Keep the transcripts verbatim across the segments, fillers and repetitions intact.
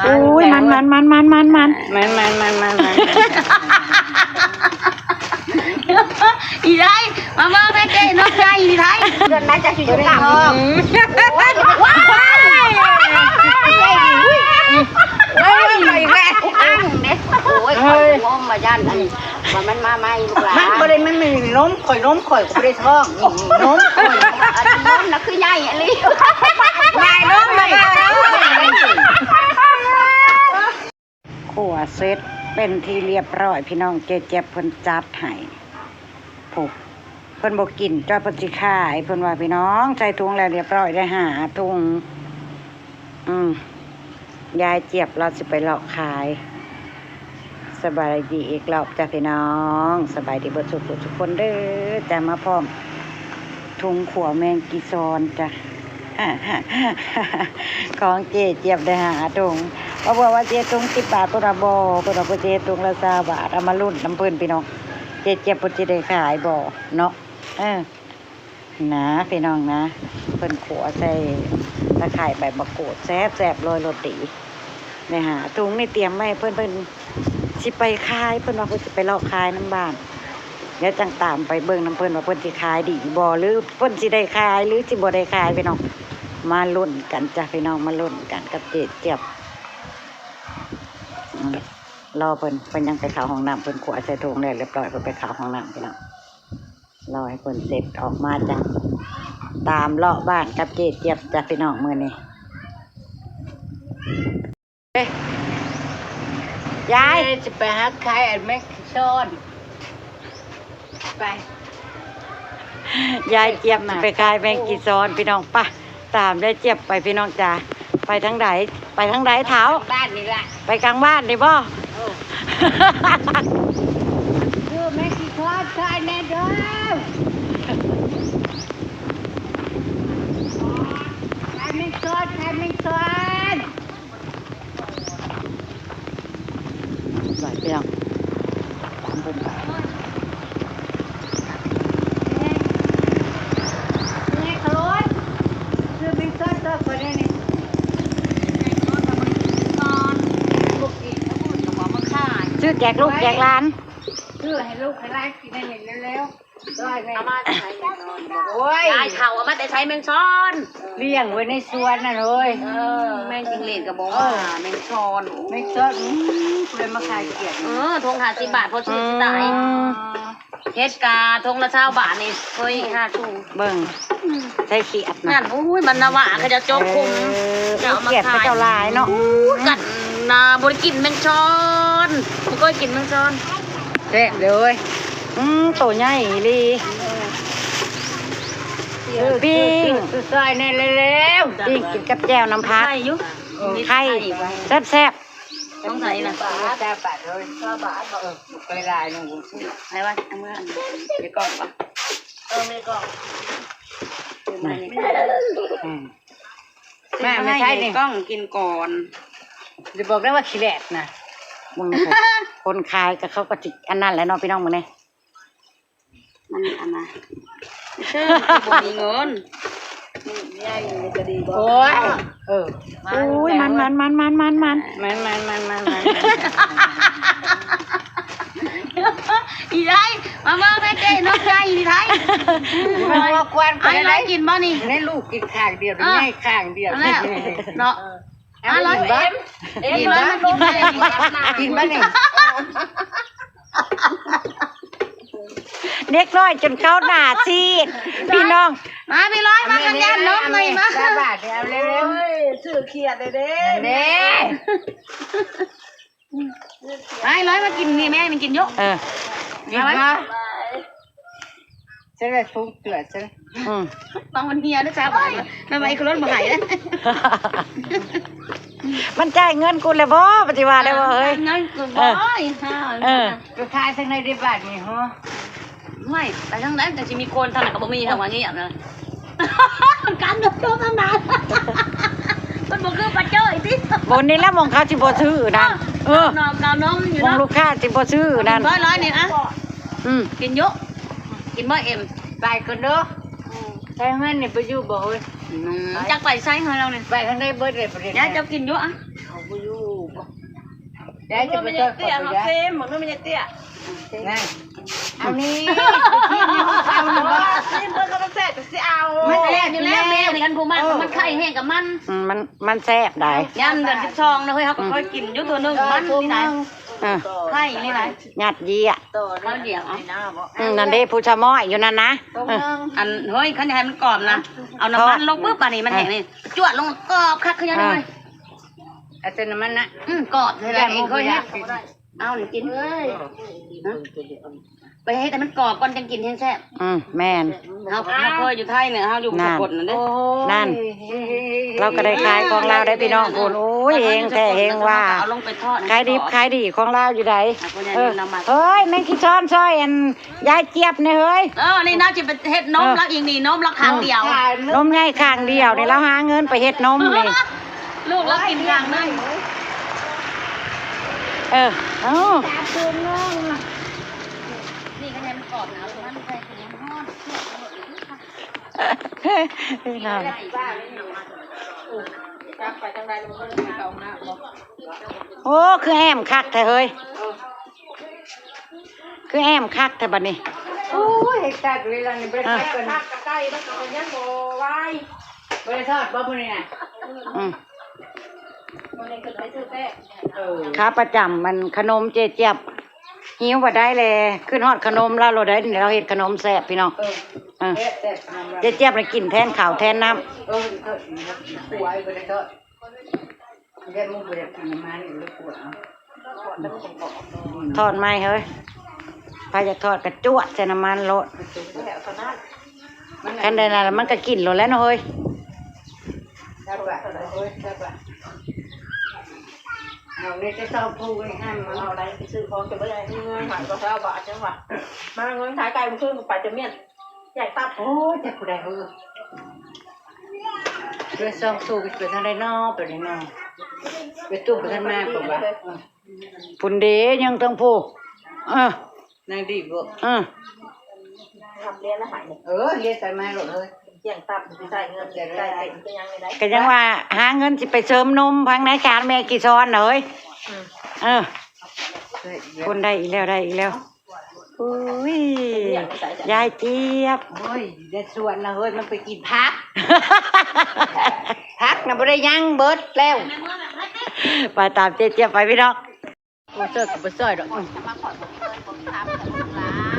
โอ้ย มันมันมันมันมันมัน มันมันมันมันมัน อีได้ มาเบิ่งแม่เจ๊นกใหญ่อีได้ เดือนหน้าจะอยู่กับ อืม ว้าย ว้าย ว้าย ว้าย ว้าย ว้าย อ้างเด้ โอ้ย ข้อยงมมาย่านอัน ว่ามันมาใหม่ลูกหลาน มันบ่ได้ มันมีนมข่อย นมข่อย บ่ได้ท้อง นี่นมข่อย อันนี้นมนะคือใหญ่อันนี้ ใหญ่นมใหญ่ ขั่วเสร็จเป็นที่เรียบร้อยพี่น้อง เจ๊เจี๊ยบเพิ่นจัดให้ ผู้ เพิ่นบ่กินจ้อย เพิ่นสิขาย เพิ่นว่าพี่น้อง ใส่ถุงแล้วเรียบร้อยได้ห้าถุง อืม ยายเจี๊ยบเราสิไปเลาะขาย สบายดีอีกรอบจ้ะพี่น้อง สบายดีเบิดสุขทุกคนเด้อจ้ะ มาพร้อมถุงขั่วแมงกีซอนจ้ะ ของเจ๊เจี๊ยบได้ห้าถุง เพราะว่าเจ๊ถุงสิบบาท เพิ่นว่าบ่ เพิ่นว่าเพิ่นสิเฮ็ดถุงละซาวบาท เอามาลุ้นนำเพิ่นพี่น้อง เจ๊เจี๊ยบเพิ่นสิได้ขายบ่เนาะ เออ นะพี่น้องนะ เพิ่นขั่วใส่ตะไคร้ใบมะกรูด แซ่บๆเลย รสดี นี่ฮะ ถุงนี่เตรียมไว้ เพิ่น เพิ่นสิไปขาย เพิ่นว่าเพิ่นสิไปเลาะขายนำบ้าน เดี๋ยวจั่งตามไปเบิ่งนำเพิ่นว่าเพิ่นสิขายดีบ่ หรือเพิ่นสิได้ขาย หรือสิบ่ได้ขายพี่น้อง มาลุ้นกันจ้ะพี่น้อง มาลุ้นกันกับเจ๊เจี๊ยบ อืม รอเพิ่น เพิ่นยังไปเข้าห้องน้ำ เพิ่นขั่วใส่ถุงแล้วเรียบร้อย เพิ่นไปเข้าห้องน้ำพี่น้อง รอให้เพิ่นเสร็จออกมาจ้ะ ตามเลาะบ้านกับเจ๊เจี๊ยบจ้ะพี่น้องมื้อนี้ เอ้ย ยาย เอ้ย จะไปหาขายอันแมงซอน ไป ยายเจี๊ยบสิไปขายแมงกีซอนพี่น้อง ไป ตามยายเจี๊ยบไปพี่น้องจ้า ไปทางใด ไปทางใดเท้า บ้านนี่ล่ะ ไปกลางบ้านนี่บ่ เออ คือแมงกีซอนขายแน่เด้อ ขายแมงซอน ขายแมงซอน หลายเปียง ตามเพิ่นไป นี่ไง นี่ไง ขลุ่น ซื้อแมงซอนตัวก่อนได้นี่ ซื้อแจกลูกแจกหลาน ซื้อให้ลูกให้หลานกินให้เร็วๆ เอามาแต่ไสแมงซอน โอ้ย ยายเฒ่าเอามาแต่ไสแมงซอน เลี้ยงไว้ในสวนน่ะเฮ้ย เออ แมงจิงหรีดก็บอกว่า เออ แมงซอน แมงซอน อืม ผู้ใดมาขายเกลียด เออ ถุงห้าสิบบาท พอซื้อสิตาย อืม เฮ็ดกาถุงละซาวบาทนี่ เฮ้ย ห้าถุง เบิ่ง ใส่เขียดนะ นั่น อุ้ย มันนาวะเขาจะจกคุม เออ จะเอามาขาย เขียดเขาเจ้าหลายเนาะ อู้กัดนะ บ่ได้กินแมงซอน บ่เคยกินแมงซอน แซ่บเลย อืม โตใหญ่อีหลี เออ ปิ้ง ซอยแน่เร็วๆ ปิ้งกินกับแจ่วน้ำผัก ไข่อยู่ ไข่ แซ่บๆ ต้องใส่นะ ซาวบาทเลย ซาวบาท เออ ไปลายหนึ่ง อะไรวะ เอามืออันนี้ เดี๋ยวกล่องปะ เออ มีกล่อง อืม แม่ไม่ใช่นี่ กล่องกินก่อน อย่าบอกได้ว่าขี้แลดนะ มึง คนขายกับเขาก็จิอันนั้นแหละเนาะพี่น้องมื้อนี้ มันอันนะ เชิญ บ่มีเงิน โอ้ย เออ อุ้ย มัน มัน มัน มัน มัน มัน มัน มัน มัน มัน มัน มัน อีได้ มาเบิ่งแม่เจ๊นกใหญ่อีได้ มันว่าควัน ไอ้ร้อยกินบ่นี่ ให้ลูกกินข้างเดียว อ่ะ ให้ข้างเดียว นั่นแหละเนาะ อ่ะ ร้อย กินบ่ เอ็ม กินบ่ ร้อยมากินบ่ กินบ่นี่ เด็กน้อยจนเข้าหน้าซีด พี่น้อง มาพี่ร้อยมากันย่านนกหน่อยมา ซาวบาทเดี๋ยวเอาเร็วๆ โอ้ย ถือเขียดเลยเด้ เด้ ไปร้อยมากินนี่แม่มันกินเยอะ เออ เอาไว้ กินมา ฉันเลยทุกเกลือฉัน อืม บางวันเฮียนะจ๊ะบ่ายนะ ไม่ไหวคือรถบ่หายนะ มันจ่ายเงินกูเลยบ่ ปฏิวัติเลยบ่เฮ้ย เงินกูบ่ เออ อีห่า เออ ไปขายทางไหนได้บาทนี่ฮะ ไม่ ไปทางไหนแต่สิมีคนทางไหนก็บ่มีทางวันนี้อ่ะนะ กันโดนตั้งนาน มันบ่คือปลาจ้อยติ บนนี้แล้วมองเขาสิบ่ซื้อนั่น เออ นอกกาวนมอยู่ มอง เนาะ ลูกค้าสิบ่ซื้อนั่น ร้อยร้อยนี่อะ อืม กินเยอะ กินบ่เอ็ม ไปกันเด้อ อืม ไปเฮือนนี่ไปอยู่บ่เฮ้ย อืม จักไปใช้เฮือนเราเนี่ย ไปทางใดเบิดเลยประเด็น ยายเจ้ากินเยอะอะ เขาบ่อยู่ ยายจะไปช่วยขอ เตี้ย เขา ยาย เซมเหมือนไม่ใช่เตี้ย นั่น เอานี่ เอาหนึ่ง ว่าซิมเพิ่นก็มันแซ่บก็สิเอา มันแซ่บอยู่แล้ว แม่เรียนผู้มัน เออ มันไข่แห้งกับมัน อืม มัน มันแซ่บได้ ยามเดือนสิบสองนะเฮ้ย เขาก็ค่อยกินอยู่ตัวหนึ่ง มันนี่นะ เออ ไข่นี่นะ หยาดเยียะ เขาเดี๋ยวเอา อืม นั่นเด้ ผู้ชะม้อยอยู่นั่นนะ เออ อัน เฮ้ย คันอยากให้มันกรอบนะ เอาน้ำมันลงปุ๊บ อันนี้มันแห้งนี่ จวดลงกรอบคักคือยังไง อ่า เอาเส้นน้ำมันนะ อืม กรอบเลยแหละ เองเคยเฮ็ด เอานี่กิน เอ้ย ฮะ ไปเฮ็ดให้มันกรอบก่อนจังกินแห้งแซ่บ อืม แม่น เฮา เฮาเคยอยู่ไทยเนี่ย เฮาอยู่ น่ะ สกลนั่นเด้ โอ้ย นั่น เราก็ได้ขายของลาวได้พี่น้องพู้น โอ้ย เฮงแท้เฮงว่า เอาลงไปทอด ขายดิบขายดีของลาวอยู่ใด เอาพวกนี้ เออ น้ำมัน เฮ้ย แมงจีซอนซอยอัน ยายเจี๊ยบเนี่ยเฮ้ย เออ นี่น่าจะเป็นเฮ็ดนม เออ แล้วอีกนี่ นมละครั้งเดียว นมใหญ่ครั้งเดียวนี่ แล้วหาเงินไปเฮ็ดนมนี่ ลูกละกินครั้งหนึ่ง เออ เอ้า นี่ก็ยังกรอบนะ มันใส่ถุงห่อ พี่น้อง โอ้ คือแอมคักแท้เฮ้ย คือแอมคักแท้บัดนี้ โอ้ย เฮ็ดคักเลยล่ะนี่ บ่ได้ อ่ะ ไปก่อน คักกะไก่มันก็ยังบ่ไหว บ่ได้ทอดบ่มื้อนี้น่ะ อืม มื้อนี้ขึ้นไปซื้อแป้ง เออ ขาประจำมันขนมเจ๊เจี๊ยบ หิวบ่ได้เลย ขึ้นฮอดขนมลาวโลดได้ นี่ลาวเฮ็ดขนมแซ่บพี่น้อง เออ เออ แซ่บๆ เจ๊เจี๊ยบน่ะกินแทนข้าวแทนน้ำ เออ เออ เออ เออ เออ เออ ทอดใหม่เฮ้ย ไผอยากทอดกะจวดใส่น้ำมันโลด คันใดนั้นมันก็กินโลดแล้วเนาะเฮ้ย เอาเลยจะเศร้าพูดให้ห้ามมัน เอาอะไรไปซื้อของจะไม่ได้เงินหายก็เศร้าบาทจังหวะ มาเงินขายไก่มันขึ้นไปจะเมียน ใหญ่ตับ โอ้ย จักผู้ใดเฮ้ย เพื่อซ่องตู้ไปเปิดทางใดนอกไปเลยนอก ไปตู้ไปทางหน้าผมว่า พุ้นเด้ยังทั้งผู้ เออ นางดีบ่ เออ ทำเรียนแล้วหาย เออ เรียนใส่ไม้หมดเลย เสี่ยงตับ ใส่เงิน ใส่เงิน ใส่เงิน ก็ยังว่าหาเงินสิไปเสริมนมพังนายชาญแม่กี่ซ้อนน่ะเฮ้ย อืม เออ เฮ้ย คนได้อีกแล้ว ได้อีกแล้ว อุ้ย ยายเจี๊ยบ โอ้ย ได้สวนนะเฮ้ย มันไปกินผัก ผักน่ะบ่ได้ยัง เบิดแล้ว ไปตามเจ๊เจี๊ยบไปพี่น้อง บ่ซอยก็บ่ซอยดอก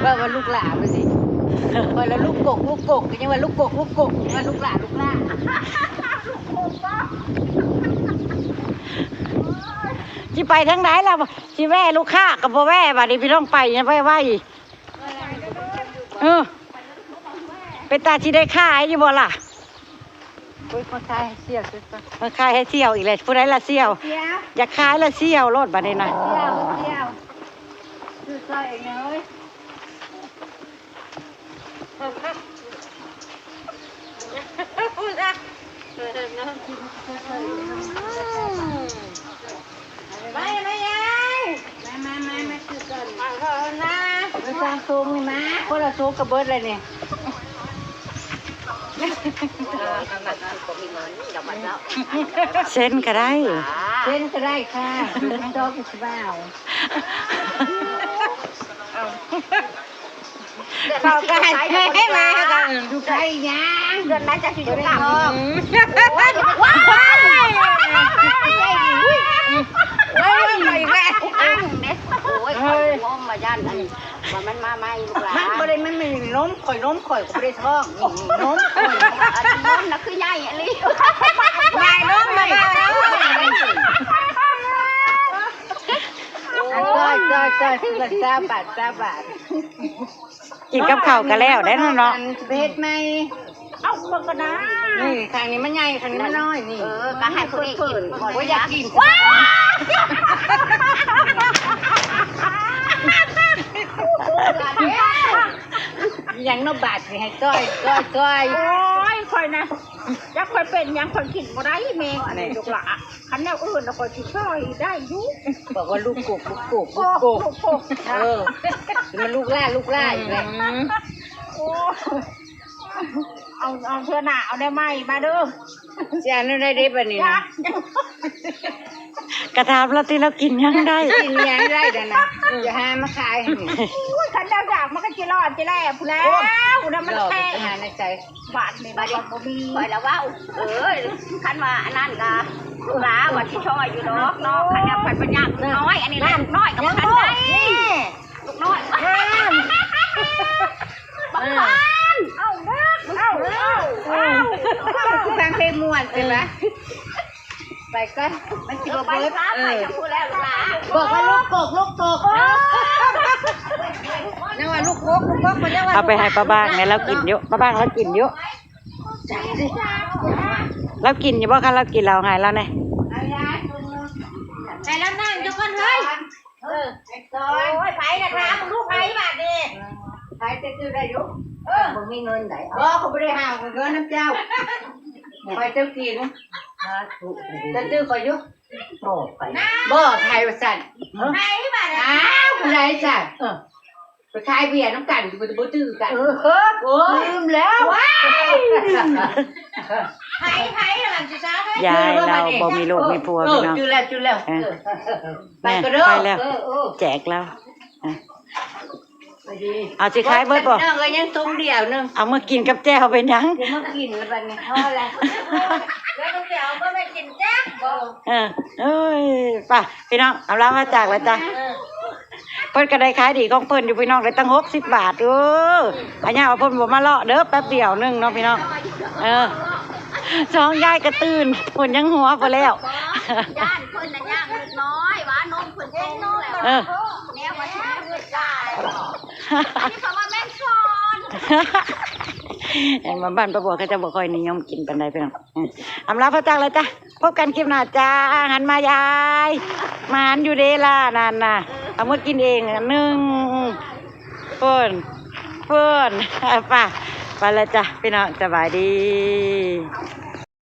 ว่า ว่าลูกหลานไปสิ ว่าแล้วลูกกก ลูกกก ก็ยังว่าลูกกก ลูกกก ว่าลูกหลาน ลูกหลาน สิไปทางใดล่ะ สิแว่ลูกค้าก็บ่แว่ บัดนี้พี่น้องไป ไปไว เออ เป็นตาสิได้ขายอยู่บ่ล่ะ โอ้ย มาขายให้เสี่ยวสุดก่อน มาขายให้เสี่ยวอีกแล้ว ผู้ใดล่ะเสี่ยว เสี่ยว อยากขายล่ะเสี่ยวโลดบัดนี้นะ เสี่ยว เสี่ยว ซื้อซอยเองนะเฮ้ย มา มา ยาย มา มา มา มาซื้อก่อน มาเถอะนะ มาสร้างซุงนี่มา คนละซุงกับเบิดเลยนี่ เซ็นก็ได้ เซ็นก็ได้ค่ะ จองสิบ่าว เขาก็ให้มาค่ะ ดูใครยัง เดือนไหนจะสิอยู่กับ ว้าย ว้าย ว้าย มาอีกแล้ว อ้างเด้ โอ้ย ข่อยงมมาย่านอัน ว่ามันมาใหม่ลูกหลาน มันบ่ได้ มันไม่นมข่อย นมข่อยก็บ่ได้ท้อง นี่นมข่อย อันนี้นมนะคือใหญ่อันนี้ ยายนมมาแล้ว โอ้ย จ้อย จ้อย จ้อย ซื้อละซาวบาท ซาวบาท กินกับข้าวก็แล้วได้เนาะ อันสิไปเฮ็ดใหม่ เอ้า เบิ่งก็ได้ นี่ ข้างนี้มันใหญ่ ข้างนี้มันน้อย นี่ เออ ก็ให้ผู้นี้กิน โอ้ย อยากกิน ว้า อย่างเนาะบาดนี่ให้จ้อย จ้อย จ้อย โอ้ย ข่อยนะ จักข่อยเป็นหยัง ข่อยกินบ่ได้แม่ อันนี้ลูกหลาน คันแนวอื่นน่ะข่อยสิซอยได้อยู่ บอกว่าลูกกก ลูกกก ลูกกก ลูกกก เออ มันลูกหล้า ลูกหล้าอีกแล้ว อืม โอ้ เอา เอาเทื่อหน้า เอาแนวใหม่มาเด้อ สิเอาแนวใดเด้บัดนี้นะ จ้ะ กะถามลาวติ ลาวกินหยังได้ กินหยังได้นั่นน่ะ อย่าหามาขายให้นี่ อุ้ย คันลาวอยากมันก็จิรอดจิแล่พู้นแหล้ว พู้นแหละมันแพง หาในใจ บาทนี่ บัดนี้ มันบ่มี ข่อยละเว้า เออ คันว่าอันนั้นกะ ลูกหลานว่าสิช่อยอยู่ดอกเนาะ คันว่าเพิ่นบ่อยาก ลูกน้อย อันนี้แหละ ลูกน้อยก็บ่ทันได้ นี่ ลูกน้อย นั่น บักหวาน เอ้าเด้อ เอ้า เอ้า เอ้า ฟังเพลงม่วนใช่ไหม ไปก่อน มันสิบ่เบิด ไป เออ ไปทั้งคู่แล้วลูกหลาน บอกว่าลูกกก ลูกกก ยังว่าลูกกก ลูกกก มันยังว่า เอาไปให้ป้าบ้างแหน่ ลาวกินอยู่ ป้าบ้างลาวกินอยู่ ลาวกินอยู่บ่คะ ลาวกิน ลาวให้ลาวแหน่ ให้ลาวนั่งอยู่ก่อนเฮ้ย เออ โอ้ย ไผล่ะ ถามมึงดู ไผบาดนี้ ไผจะซื้อได้อยู่ เออ บ่มีเงินได๋ บ่ เขาบ่ได้ห้ามเงินนำเจ้า ไปเจ้ากิน จะซื้อก็อยู่ บ่ไป บ่ ไผว่าซั่น ไผบาดนี้ อ้าว ผู้ใดซั่น เออ ไปขายเบียร์นำกัน บ่ บ่จื้อกัน เออ โอ้ย ลืมแล้ว ว้าย ไผ ไผหลังสิซา ยายลาวบ่มีลูกมีผัว เออ พี่น้อง จื้อแล้ว จื้อแล้ว เออ เออ ไปก็เด้อ ไปแล้ว เออ เออ แจกลาว อ่ะ ไปดี เอาสิขายเบิดบ่ น้องก็ยังถุงเดียวหนึ่ง เอามากินกับแจ่วเป็นหยัง เดี๋ยวมากินแล้วบัดนี้ พอแล้ว แล้วมันจะเอามาให้กินแจ่วบ่ เออ เอ้ย ไป พี่น้อง เอาลาวมาจากแล้วจ้ะ เออ เพิ่นก็ได้ขายดีของเพิ่นอยู่พี่น้อง ได้ตั้งหกสิบบาท เออ อันนี้เอาเพิ่นบ่มาเลาะเด้อ แป๊บเดียวหนึ่งเนาะพี่น้อง เออ สองยายก็ตื่น เพิ่นยังหัวบ่แล้ว ย่านเพิ่นน่ะย่างลูกน้อย ว่านมเพิ่นเต็มแล้ว เออ แนวว่าสิเพิ่นจ่าย อันนี้เพราะว่าแม่นซอน เห็นว่าบ้านป้าบัวเขาจะบ่ค่อยนิยมกินปานใดพี่น้อง อืม อำลาพระจากเลยจ้ะ พบกันคลิปหน้าจ้า หันมายาย หมานอยู่เด้ล่ะนั่นน่ะ เอามากินเองอันหนึ่ง เพิ่น เพิ่น ไป ไปแล้วจ้ะ พี่น้อง สบายดี